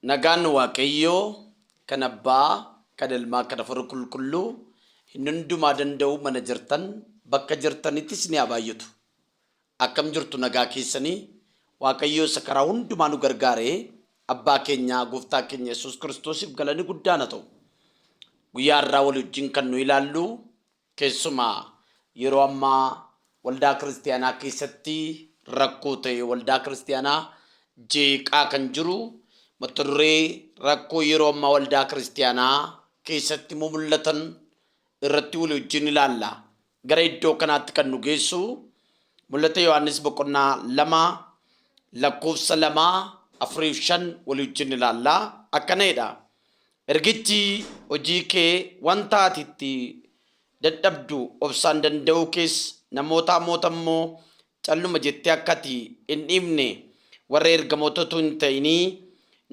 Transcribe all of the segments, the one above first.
Nagaan Waaqayyoo kan Abbaa, kan Ilmaa, kan Hafuura Qulqulluu inni hundumaa danda'u mana jirtan bakka jirtanittis ni haa baay'atu. Akkam jirtu nagaa keessanii? Waaqayyoo isa karaa hundumaa nu gargaare Abbaa keenya Gooftaa keenya Yesuus Kiristoosiif galanni guddaan haa ta'u. Guyyaa har'aa walii wajjin kan nu ilaallu Keessumaa yeroo ammaa waldaa kiristiyaanaa keessatti rakkoo ta'e waldaa kiristiyaanaa jeeqaa kan jiru mata duree rakkoo yeroo ammaa waldaa kiristiyaanaa keessatti mumul'atan irratti walii wajjin ilaalla. Gara iddoo kanaatti kan nu geessu Mul'ata Yohaannis boqonnaa 2 lakkoofsa 2, 4 fi 5 walii wajjin ilaalla. Akkana jedha. Ergichi hojii kee, wanta ati itti dadhabdu obsaan danda'uu kees, namoota hamoota immoo calluma jettee akka ati hin dhiifne, warra ergamoota utuu hin ta'inii,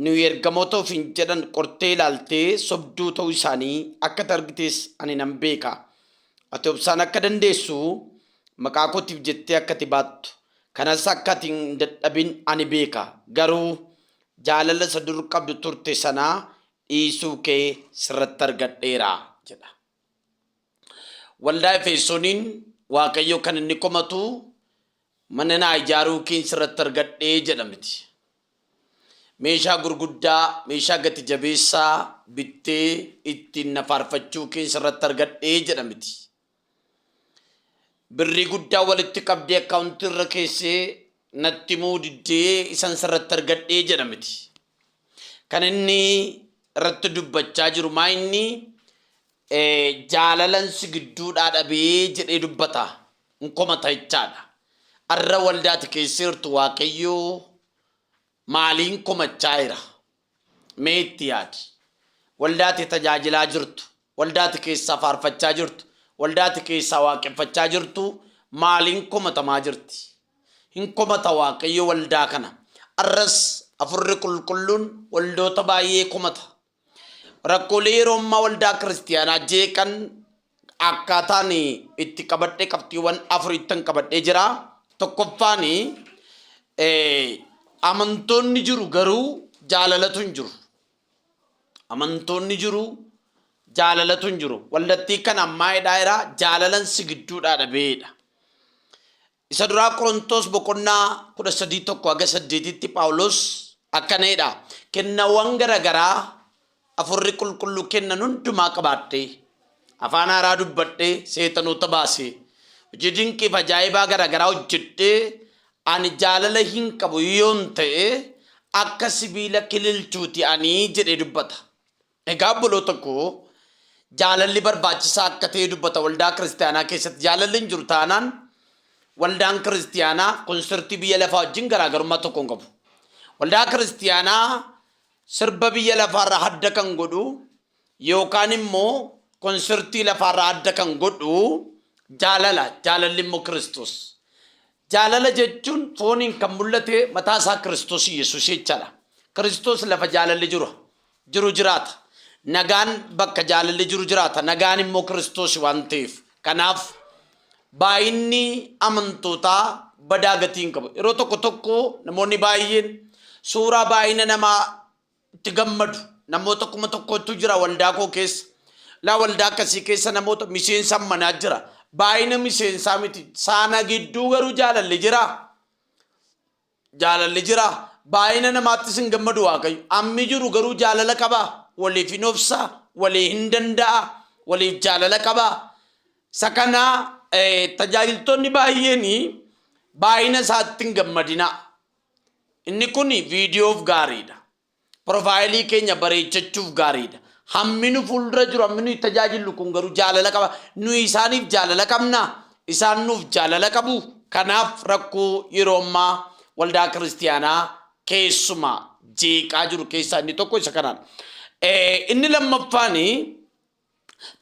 nuyi ergamoota ofiin jedhan qortee ilaaltee sobduu ta'uu isaanii akka ati argites ani nan beeka. Ati obsaan akka dandeessu, maqaa kootiif jettee akka ati baattu, kanas akka ati hin dadhabin ani beeka. Garuu jaalala isa dur qabdu turte sana dhiisuu kee sirratti argadheera jedha. Waldaa Efesooniin Waaqayyo kan inni komatu mana naa ijaaruu keen sirratti argadhee jedha miti. Meeshaa gurguddaa, meeshaa gati jabeessaa bittee ittiin na faarfachuu keen sirratti argadhee jedha miti. Birrii guddaa walitti qabdee akkaawuntii irra keessee natti himuu diddee isan sirratti argadhee jedha miti. Kan inni irratti dubbachaa jiru maa inni jaalalan si gidduudhaa dhabee jedhee dubbata. Hin komata jechaadha. Arra waldaati keessa jirtu Waaqayyoo maaliin komachaa jira? Mee itti yaadi. Waldaa ati tajaajilaa jirtu, waldaa ati keessaa faarfachaa jirtu, waldaa ati keessaa waaqeffachaa jirtu maaliin komatamaa jirti? Hin komata Waaqayyo waldaa kana. Arras Afurri Qulqulluun waldoota baay'ee komata. Rakkoolee yeroo ammaa waldaa kiristiyaanaa jeeqan akkaataan itti qabadhe qabxiiwwan afurittan qabadhee jira. Tokkoffaan amantoonni jiru garuu jaalalatu hin jiru. Amantoonni jiru jaalalatu hin jiru. Waldattii kana ammaa jedhaa jira jaalalan si gidduudhaa dhabeedha. Isa duraa Qorontos boqonnaa 13 1 haga 8tti Phaawulos akkana jedha, Kennawwan gara garaa Hafuurri Qulqulluu kennan hundumaa qabaadhee, afaan haaraa dubbadhee, seexanoota baasee, hojii dinqiif ajaa'ibaa gara garaa hojjedhee, ani jaalala hin qabu yoon ta'e, akka sibiila kililchuuti ani jedhee dubbata. Egaa obboloota koo, jaalalli barbaachisaa akka ta'e dubbata waldaa kiristiyaanaa keessatti jaalalli hin jiru taanaan waldaan kiristiyaanaa konsertii biyya lafaa wajjin garaagarummaa tokko hin qabu. Waldaa kiristiyaanaa sirba biyya lafaarraa adda kan godhu yookaan immoo konsertii lafaarraa adda kan godhu jaalala. Jaalalli immoo Kiristoos. Jaalala jechuun fooniin kan mul'ate mataa isaa Kiristoos Yesuus jechaadha. Kiristoos lafa jaalalli jiru jiru jiraata. Nagaan bakka jaalalli jiru jiraata. Nagaan immoo Kiristoos waan ta'eef. Kanaaf baay'inni amantootaa badaa gatii hin qabu. Yeroo tokko tokko namoonni baay'een suuraa baay'ina namaa itti gammadu. Namoota 1000tu jira waldaa koo keessa. Laa waldaa akkasii keessa namoota miseensa manaa jira. Baay'ina miseensaa miti. Saana gidduu garuu jaalalli jira. Jaalalli jira. Baay'ina namaattis hin gammadu Waaqayyo. Ammi jiru garuu jaalala qaba. Waliif hin obsa. Walii hin danda'a. Waliif jaalala qaba. Isa kana tajaajiltoonni baay'een baay'ina isaatti hin gammadinaa. Inni kun viidiyoof gaariidha. Profaayilii keenya bareechachuuf gaariidha. Hammi nu fuuldura jiru, hammi nuyi tajaajillu kun garuu jaalala qaba. Nuyi isaaniif jaalala qabna, isaan nuuf jaalala qabu. Kanaaf rakkoo yeroo ammaa waldaa kiristiyaanaa keessumaa jeeqaa jiru keessaa inni tokko isa kanaadha. Inni lammaffaan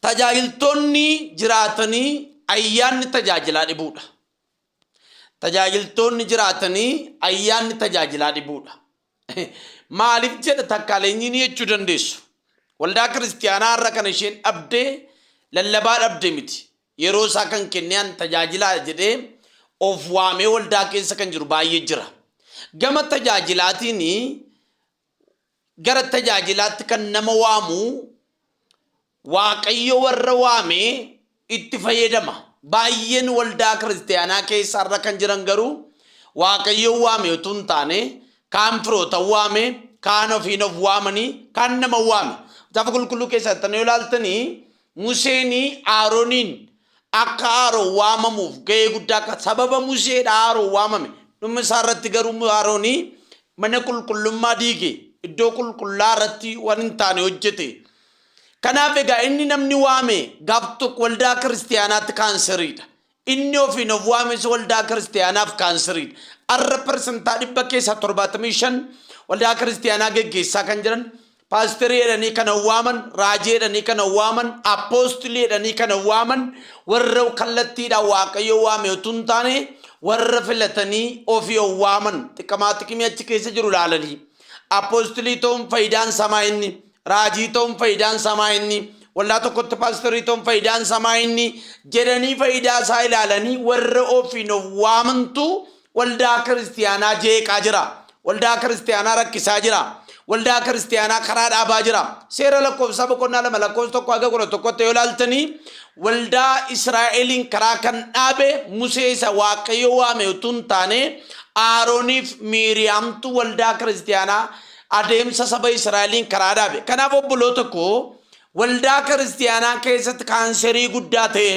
tajaajiltoonni jiraatanii ayyaanni tajaajilaa dhibuudha. Tajaajiltoonni jiraatanii ayyaanni tajaajilaa dhibuudha. Maaliif jedha takkaaleenyii ni jechuu dandeessu. Waldaa kiristiyaanaa har'a kana isheen dhabdee lallabaa dhabde miti. Yeroo isaa kan kennee an tajaajilaa jedhee of waamee waldaa keessa kan jiru baay'ee jira. Gama tajaajilaatiin gara tajaajilaatti kan nama waamu Waaqayyo warra waame itti fayyadama. Baay'een waldaa kiristiyaanaa keessa har'a kan jiran garuu Waaqayyo waame utuu hin taane kaan firoota waame, kaan ofiin of waamanii, kaan nama waame. Macaafa Qulqulluu keessatti yoo ilaaltanii Museen Aaroniin akka Aaroon waamamuuf ga'ee guddaa akka sababa Museedha Aaroon waamame. Dhuma isaa irratti garuu Aaroonii mana qulqullummaa diige, iddoo qulqullaa irratti waan hin taane hojjete. Kanaaf egaa inni namni waame gaaf tokko waldaa kiristiyaanaatti kaanseriidha. Inni ofiin of waames waldaa kiristiyaanaaf kaanseriidha. Har'a 100% keessaa 75 waldaa kiristiyaanaa geggeessaa kan jiran paasterii jedhanii kan of waaman, raajii jedhanii kan of waaman, appoostilii jedhanii kan of waaman warra kallattiidhaan Waaqayyo waame utuu hin taane warra filatanii ofii of waaman xiqqamaa xiqimii achi keessa jiru ilaalanii. Appoostilii ta'uun faayidaan isaa maa inni? Raajii ta'uun faayidaan isaa maa inni? Waldaa tokkotti paasterii ta'uun faayidaan isaa maa inni? Jedhanii faayidaa isaa ilaalanii warra ofiin of waamantu waldaa kiristiyaanaa jeeqaa jira. Waldaa kiristiyaanaa rakkisaa jira. Waldaa kiristiyaanaa karaa dhaabaa jira. Seera Lakkoofsaa boqonnaa 2 lakkoofsa 1 haga 11tti yoo ilaaltanii waldaa Israa'eliin karaa kan dhaabe Musee isa Waaqayyo waame utuu hin taane Aarooniif Miiriyaamtu waldaa kiristiyaanaa adeemsa saba Israa'eliin karaa dhaabe. Kanaaf obboloota koo, waldaa kiristiyaanaa keessatti kaanserii guddaa ta'e,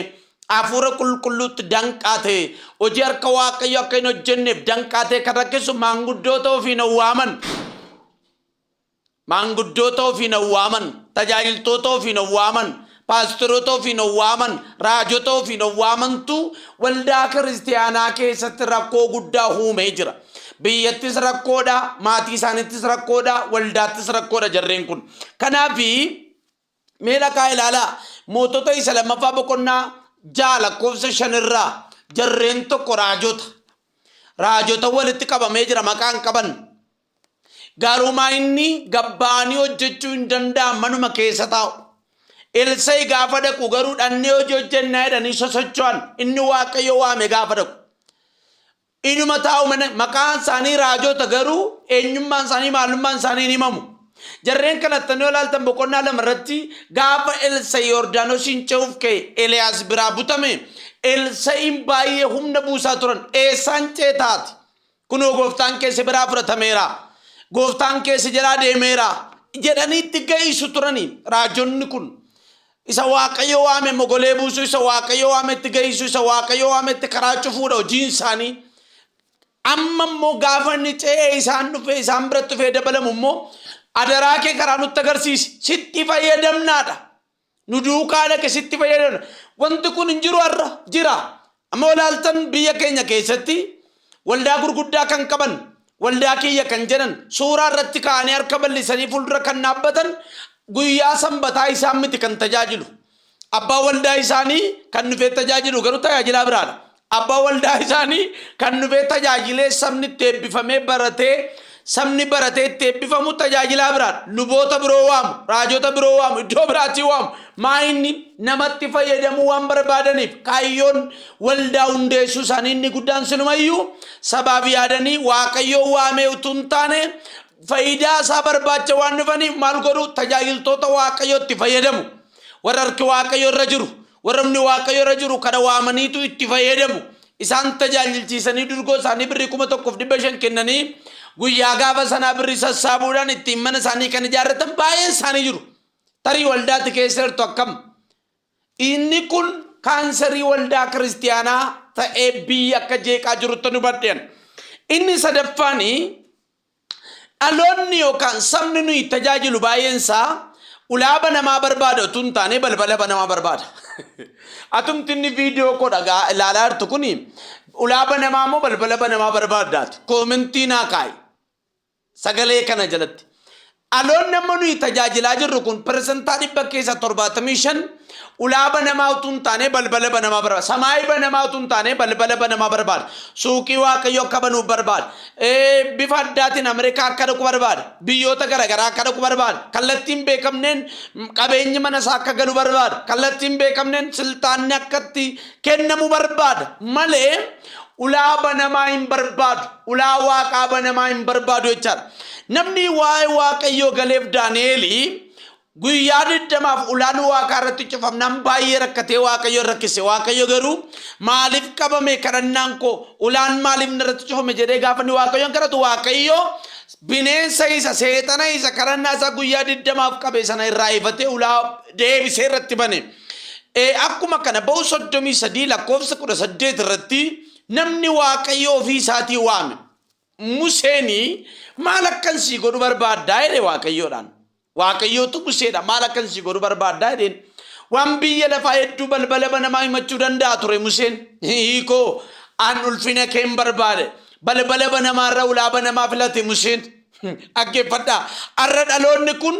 hafuura qulqulluutti danqaa ta'e, hojii harka Waaqayyo akka hin hojjenneef danqaa ta'e kan rakkisu maanguddoota ofiin of waaman. Maanguddoota ofiin of waaman, tajaajiltoota ofiin of waaman, paasteroota ofiin of waaman, raajota ofiin of waamantu waldaa kiristiyaanaa keessatti rakkoo guddaa uumee jira. Biyyattis rakkoodha, maatii isaaniittis rakkoodha, waldaattis rakkoodha jarreen kun. Kanaaf mee dhaqaa ilaalaa, Mootota isa lammaffaa boqonnaa 6 lakkoofsa 5 irraa jarreen tokko raajota. Raajota walitti qabamee jira, maqaan qaban. Garumaa inni gabba'anii hojjechuu hin danda'an, manuma keessa taa'u. Elsaa'i gaafa dhaqu garuu dhannee hojii hojjennaa jedhanii sosocho'an, inni Waaqayyo waame gaafa dhaqu. Inuma taa'u mana, maqaan isaanii raajota garuu eenyummaan isaanii maalummaan isaanii hin himamu. Jarreen kanatti yoo ilaaltan boqonnaa 2 irratti gaafa Elsaa'i Yordaanosiin ce'uuf ka'e Eliyaas biraa butame. Elsaa'iin baay'ee humna buusaa turan. Eessaan ceetaati? Kunoo gooftaan keessa biraa fudhatameera. Gooftaan keessa jalaa deemeera. Jedhanii itti ga'isu turani raajonni kun. Isa Waaqayyo waame mogolee buusuu, isa Waaqayyo waame itti ga'isu, isa Waaqayyo waame itti karaa cufuudha hojiin isaanii. Amma immoo gaafa inni ce'ee isaan dhufee isaan biratti dhufee dabalamu immoo adaraa kee karaa nutti agarsiisi. Sitti fayyadamnaadha. Nu duukaa dhaqe, sitti fayyadamna. Wanti kun hin jiru, har'a jira. Amma olaaltan biyya keenya keessatti waldaa gurguddaa kan qaban, waldaa kiyya kan jedhan, suuraa irratti kaa'anii harka bal'isanii fuuldura kan dhaabbatan guyyaa sanbataa isaan miti kan tajaajilu. Abbaa waldaa isaanii kan dhufee tajaajilu garuu tajaajilaa biraadha. Abbaa waldaa isaanii kan dhufee tajaajilee sabni itti eebbifamee baratee, sabni baratee itti eebbifamu tajaajilaa biraadha. Luboota biroo waamu, raajota biroo waamu, iddoo biraatii waamu. Maa inni namatti fayyadamuu waan barbaadaniif, kaayyoon waldaa hundeessuu isaanii inni guddaan silumayyuu sabaaf yaadanii Waaqayyoo waamee utuu hin taane faayidaa isaa barbaacha waan dhufaniif maal godhu? Tajaajiltoota Waaqayyoo itti fayyadamu. Warra harki Waaqayyoo irra jiru, warra humni Waaqayyoo irra jiru kana waamaniitu itti fayyadamu. Isaan tajaajilchiisanii durgoo isaanii birrii 1500 kennanii guyyaa gaafa sanaa birrii sassaabuudhaan ittiin mana isaanii kan ijaarratan baay'een isaanii jiru. Tarii waldaatti keessa jirtu akkam? Inni kun kaansarii waldaa kiristiyaanaa ta'ee biyya akka jeeqaa jirutti nu badhean. Inni sadaffaan, dhaloonni yookaan sabni nuyi tajaajilu baay'een isaa ulaa banamaa barbaada utuu hin taane balbala banamaa barbaada. Atumti inni viidiyoo koo dhagaa ilaalaa jirtu kuni ulaa banamaa moo balbala banamaa barbaaddaati? Koomentii naa kaa'i. Sagalee kana jalatti. Dhaloonni amma nuyi tajaajilaa jirru kun 75% keessaa ulaa banamaa utuu hin taane balbala banamaa barbaada. Samaayii banamaa utuu hin taane balbala banamaa barbaada. Suuqii Waaqayyo akka banuuf barbaada. Bifa addaatiin Ameerikaa akka dhaqu barbaada. Biyyoota garaagaraa akka dhaqu barbaada. Kallattiin beekamneen qabeenyi mana isaa akka galu barbaada. Kallattiin beekamneen silxaanni akka itti kennamu barbaada. Malee Ulaa banamaa hin barbaadu. Ulaa waaqaa banamaa hin barbaadu jechaadha. Namni waa'ee Waaqayyoo galeef Daani'eelii guyyaa 20f ulaan waaqaa irratti cufamnaan baay'ee rakkatee Waaqayyoon rakkise. Waaqayyo garuu maaliif qabame kadhannaan koo, ulaan maaliif narratti cufame jedhee gaafa inni Waaqayyoon kadhatu, Waaqayyo bineensa isa seexana isa kadhannaa isaa guyyaa 20f qabe sana irraa ifatee ulaa deebisee irratti bane. Akkuma kana Ba'uu 33 lakkoofsa 18 irratti namni Waaqayyo ofii isaatii waame. Museenii maal akkan sii godhu barbaaddaa jedhe Waaqayyoodhaan. Waaqayyootu Museedha maal akkan sii godhu barbaaddaa jedheen. Waan biyya lafaa hedduu balbala banamaa himachuu danda'a ture Museen. Hiikoo an ulfina keen barbaade. Balbala banamaarra ulaa banamaa filate Museen. Dhaggeeffadhaa. Har'a dhaloonni kun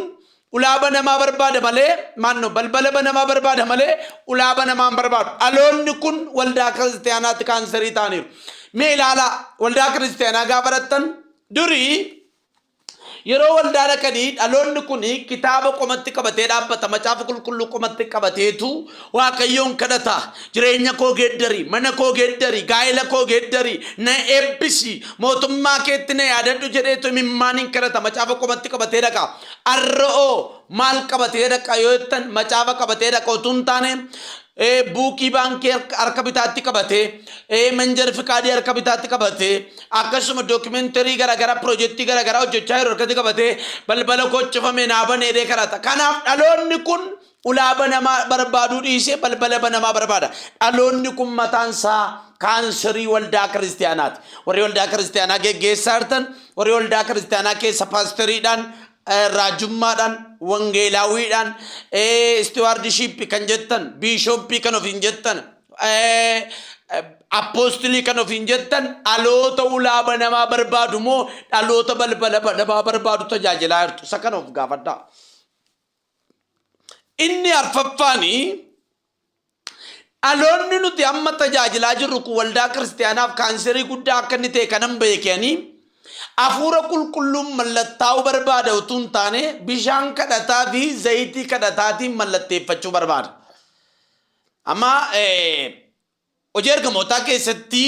ulaa banamaa barbaada malee, maanno, balbala banamaa barbaada malee ulaa banamaa hin barbaadu. Dhaloonni kun waldaa kiristiyaanaatti kaanserii ta'aniiru. Mee ilaalaa, waldaa kiristiyaanaa gaafa dhaqxan durii yeroo waldaa dhaqanii dhaloonni kun kitaaba qomatti qabatee dhaabbata, macaafa qulqulluu qomatti qabateetu Waaqayyoon kadhata. Jireenya koo geeddari, mana koo geeddari, gaa'ela koo geeddari, na eebbisi, mootummaa keetti na yaadadhu jedheetu imimmaaniin kadhata, macaafa qomatti qabatee dhaqa. Har'a'oo maal qabatee dhaqa yoo jettan, macaafa qabatee dhaqa utuu hin taane buukii baankii harka bitaatti qabatee, manjar fiqaadii harka bitaatti qabatee, akkasuma dookimenterii garaagaraa, piroojeektii garaagaraa hojjechaa jiru harkatti qabatee, balbala koo cufame naa banee jedhee kadhata. Kanaaf dhaloonni kun ulaa banamaa barbaaduu dhiisee balbala banamaa barbaada. Dhaloonni kun mataan isaa kaanserii waldaa kiristiyaanaati. Warri waldaa kiristiyaanaa geggeessaa jirtan, warri waldaa kiristiyaanaa keessa paasteriidhaan, raajummaadhaan, wangeelaawiidhaan, istiwaardishiippii kan jettan, biishooppii kan ofiin jettan, appoostilii kan ofiin jettan, dhaloota ulaa banamaa barbaadu moo dhaloota balbala banamaa barbaadu tajaajilaa jirtu? Isa kana of gaafadhaa. Inni arfaffaanii, dhaloonni nuti amma tajaajilaa jirru kun waldaa kiristiyaanaaf kaanserii guddaa akka inni ta'e kanan beekanii, hafuura qulqulluun mallattaa'uu barbaada utuu hin taane bishaan kadhataa fi zayitii kadhataatiin mallatteeffachuu barbaada. Amma Hojii Ergamootaa keessatti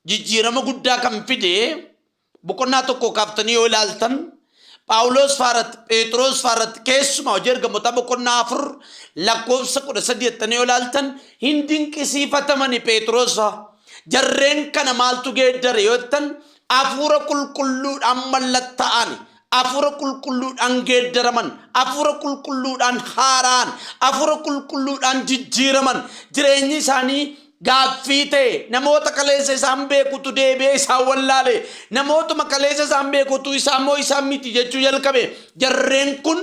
jijjiirama guddaa kan fide, boqonnaa 1 kaaftanii yoo ilaaltan, Phaawulos faaratti, Phexros faaratti, keessumaa Hojii Ergamootaa boqonnaa 4 lakkoofsa 13 jettanii yoo ilaaltan, hin dinqisiifatamani Phexros faa. Jarreen kana maaltu geeddare yoo jettan, hafuura qulqulluudhaan mallattaa'ani. Hafuura qulqulluudhaan geeddaraman, hafuura qulqulluudhaan haara'an, hafuura qulqulluudhaan jijjiiraman, jireenyi isaanii gaaffii ta'e, namoota kaleessa isaan beekutu deebi'ee isaan wallaale, namootuma kaleessa isaan beekutu isaan moo isaan miti jechuu jalqabe. Jarreen kun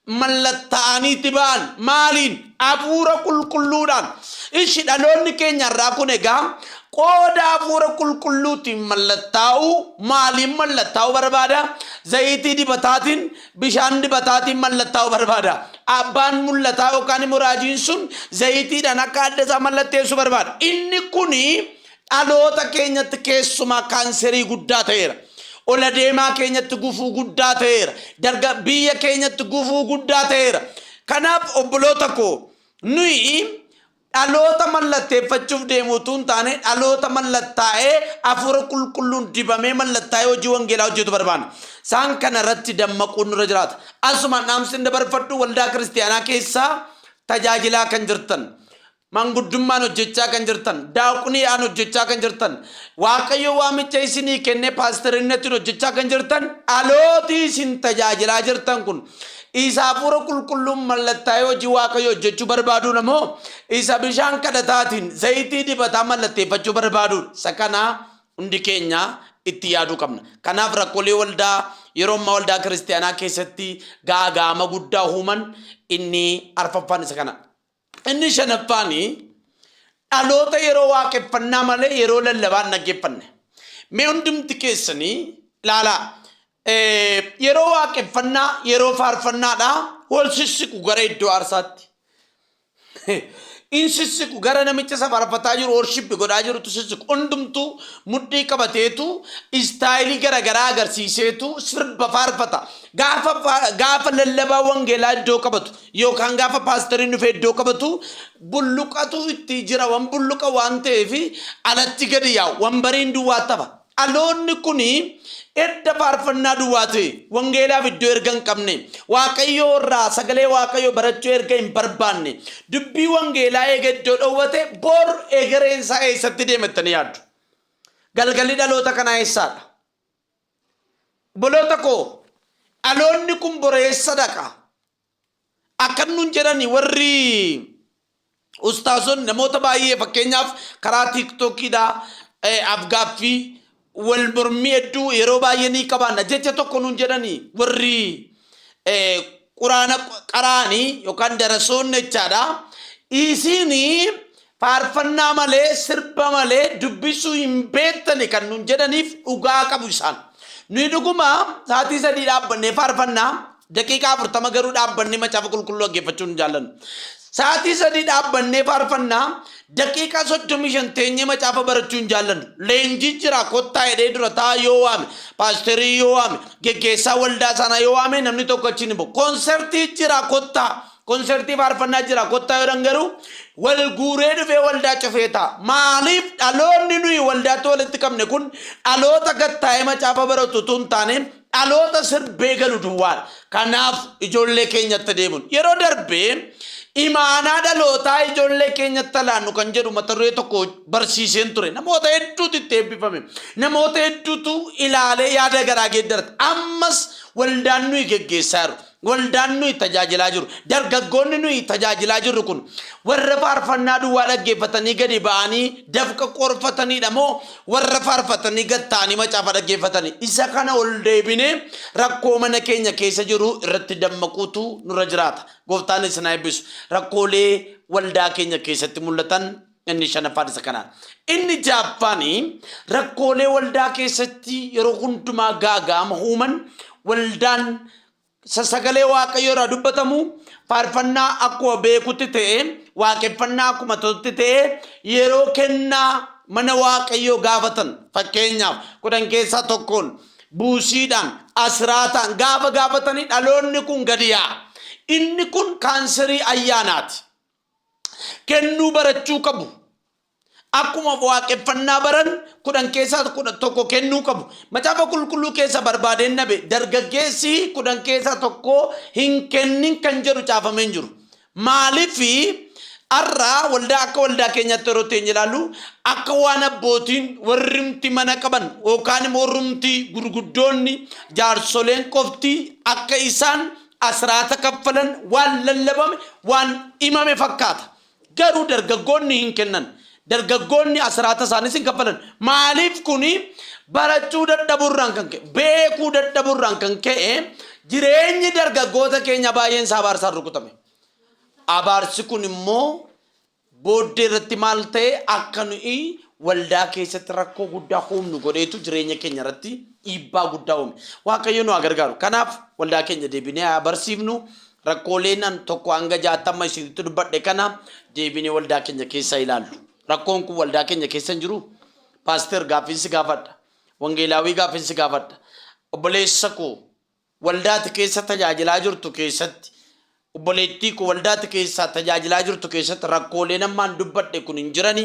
mallatta'aniitti ba'an. Maaliin? Hafuura qulqulluudhaan. Ishi dhaloonni keenya irraa kun egaa qooda hafuura qulqulluutiin mallattaa'uu maaliin mallattaa'uu barbaada? Zayitii dibataatiin, bishaan dibataatiin mallattaa'uu barbaada. Abbaan mul'ataa yookaan immoo raajiin sun zayitiidhaan akka adda isaa mallatteessu barbaada. Inni kuni dhaloota keenyatti keessumaa kaanserii guddaa ta'eera. Ol adeemaa keenyatti gufuu guddaa ta'eera. Darga biyya keenyatti gufuu guddaa ta'eera. Kanaaf obboloota koo, nuyi dhaloota mallatteeffachuuf deemu utuu hin taane dhaloota mallattaa'ee, hafuura qulqulluun dibamee mallattaa'ee hojii wangeelaa hojjetu barbaanna. Isaan kana irratti dammaquun nurra jiraata. Asumaan dhaamsi dabarfadhu, waldaa kiristiyaanaa keessaa tajaajilaa kan jirtan, manguddummaan hojjechaa kan jirtan, daaquniidhaan hojjechaa kan jirtan, Waaqayyo waamicha isinii kennee paasterinnetiin hojjechaa kan jirtan, dhalooti isin tajaajilaa jirtan kun isa hafuura qulqulluun mallattaa'ee hojii Waaqayyo hojjechuu barbaaduudha moo isa bishaan kadhataatiin, zayitii dibataa mallatteeffachuu barbaaduudha? Isa kana hundi keenya itti yaaduu qabna. Kanaaf rakkoolee waldaa yeroo ammaa waldaa kiristiyaanaa keessatti gaaga'ama guddaa uuman inni arfaffaan isa kana. Inni shanaffaan, dhaloota yeroo waaqeffannaa malee yeroo lallabaa hin dhaggeeffanne. Mee hundumti keessanii ilaalaa. Yeroo waaqeffannaa, yeroo faarfannaadhaa wal sissiqu gara iddoo aarsaatti. In sissiqu gara namicha isa faarfataa jiru worship godhaa jirutu sissiqu. Hundumtuu mudhii qabateetu istaayilii garaagaraa agarsiiseetu sirba faarfata. Gaafa gaafa lallabaa wangeelaa iddoo qabatu yookaan gaafa paasteriin dhufee iddoo qabatu bulluqatu itti jira wan bulluqa waan ta'eef alatti gadi yaa'u wanbariin duwwaa tafa. Dhaloonni kun edda faarfannaa duwwaa ta'e, wangeelaaf iddoo erga hin qabne, Waaqayyoo irraa sagalee Waaqayyoo barachuu erga hin barbaanne, dubbii wangeelaa eega iddoo dhowwate, bor egereen isaa eessatti deema jettanii yaaddu? Galgalli dhaloota kanaa eessaadha? Obboloota koo, dhaloonni kun bor eessa dhaqa? Akkan nun jedhani warri ustaazonni namoota baay'ee fakkeenyaaf karaa tiiktookiidha afgaaffii wal mormii hedduu yeroo baay'ee ni qabaanna jecha tokko nun jedhani warri quraana qaraanii yookaan darasoonni jechaadha. Isiin faarfannaa malee sirba malee dubbisuu hin beektani kan nun jedhaniif dhugaa qabu isaan. Nuyi dhuguma sa'aatii 3 dhaabbannee faarfannaa daqiiqaa 40 garuu dhaabbannee macaafa qulqulluu dhaggeeffachuu hin jaallannu. Sa'aatii 3 dhaabbannee faarfannaa daqiiqaa 35 teenyee macaafa barachuu hin jaallannu. Leenjii jira kottaa jedhee dura taa'aa yoo waame, paasterii yoo waame, geggeessaa waldaa sanaa yoo waame namni tokko achiin hin ba'u. Konsertii jira kottaa, konsertii faarfannaa jira kottaa yoo jedhan garuu wal guuree dhufee waldaa cufee taa'a. Maaliif dhaloonni nuyi waldaatti walitti qabne kun dhaloota gad taa'ee macaafa baratu utuu hin taane dhaloota sirbee galu duwwaadha. Kanaaf ijoollee keenyatti deemuun yeroo darbe imaanaa dhalootaa ijoollee keenyatti laannu kan jedhu mata duree tokko barsiiseen ture. Namoota hedduutu itti eebbifame. Namoota hedduutu ilaalee yaada garaa geeddarate. Ammas waldaan nuyi geggeessaa jiru. Waldaan nuyi tajaajilaa jiru, dargaggoonni nuyi tajaajilaa jirru kun warra faarfannaa duwwaa dhaggeeffatanii gadi ba'anii dafqa qorfataniidha moo warra faarfatanii gad ta'anii macaafa dhaggeeffatanii? Isa kana ol deebinee rakkoo mana keenya keessa jiru irratti dammaquutu nurra jiraata. Gooftaan isin haa eebbisu. Rakkoolee waldaa keenya keessatti mul'atan inni shanaffaan isa kanaan. Inni ja'affaan rakkoolee waldaa keessatti yeroo hundumaa gaaga'ama uuman waldaan Isa sagalee Waaqayyoo irraa dubbatamu faarfannaa akkuma beekutti ta'e, waaqeffannaa akkuma ta'utti ta'e, yeroo kennaa mana Waaqayyoo gaafatan fakkeenyaaf 10 keessaa tokkoon buusiidhaan asiraataan gaafa gaafatanii dhaloonni kun gadi yaa'a. Inni kun kaanserii ayyaanaati. Kennuu barachuu qabu. Akkuma waaqeffannaa baran 10 keessaa 11 kennuu qabu. Macaafa qulqulluu keessa barbaadeen dhabe dargaggeessi 10 keessaa tokko hin kennin kan jedhu caafamee hin jiru. Maaliif har'a waldaa akka waldaa keenyaatti yeroo teenye ilaallu akka waan abbootiin warrimti mana qaban yookaan immoo warrumti gurguddoonni jaarsoleen qofti akka isaan asraata kaffalan waan lallabame waan himame fakkaata. Garuu dargaggoonni hin kennan. Dargaggoonni asraata isaaniis hin kaffalan. Maaliif kuni barachuu dadhabuurraan kan ka'e, beekuu dadhabuurraan kan ka'e jireenyi dargaggoota keenya baay'een isaa abaarsaan rukutame. Abaarsi kun immoo booddee irratti maal ta'e akka nuyi waldaa keessatti rakkoo guddaa uumnu godheetu jireenya keenya irratti dhiibbaa guddaa uume. Waaqayyo nu haa gargaaru. Kanaaf waldaa keenya deebinee haa barsiifnu. Rakkooleen an tokko hanga ja'atti amma isinitti dubbadhe kana deebinee waldaa keenya keessa ilaallu. Rakkoon kun waldaa keenya keessa hin jiruu? Paaster gaaffiin si gaafadha. Wangeelaawii gaaffiin si gaafadha. Obboleessa koo waldaa ati keessa tajaajilaa jirtu keessatti obboleettii koo waldaa ati keessaa tajaajilaa jirtu keessatti rakkooleen ammaan dubbadhe kun hin jirani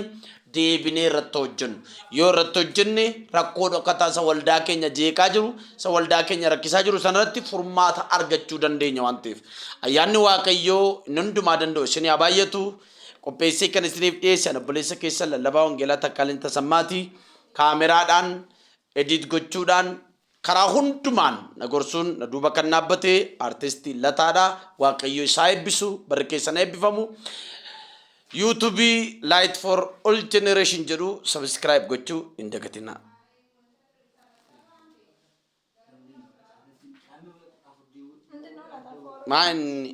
deebinee irratti hojjennu. Yoo irratti hojjenne rakkoo dhokataa isa waldaa keenya jeeqaa jiru, isa waldaa keenya rakkisaa jiru sanarratti furmaata argachuu dandeenya waan ta'eef. Ayyaanni Waaqayyoo inni hundumaa danda'u isinii haa baay'atu. Qopheessee kan isiniif dhiyeesse ani obboleessa keessan lallabaa wangeelaa Takkaaliny Tasammaati. Kaameraadhaan edit gochuudhaan karaa hundumaan na gorsuun na duuba kan dhaabbate artisti Lataadha. Waaqayyo isaa eebbisu, barri keessan eebbifamu. YouTube Light for All Generation jedhu subscribe gochuu hin dagatinaa. Maa inni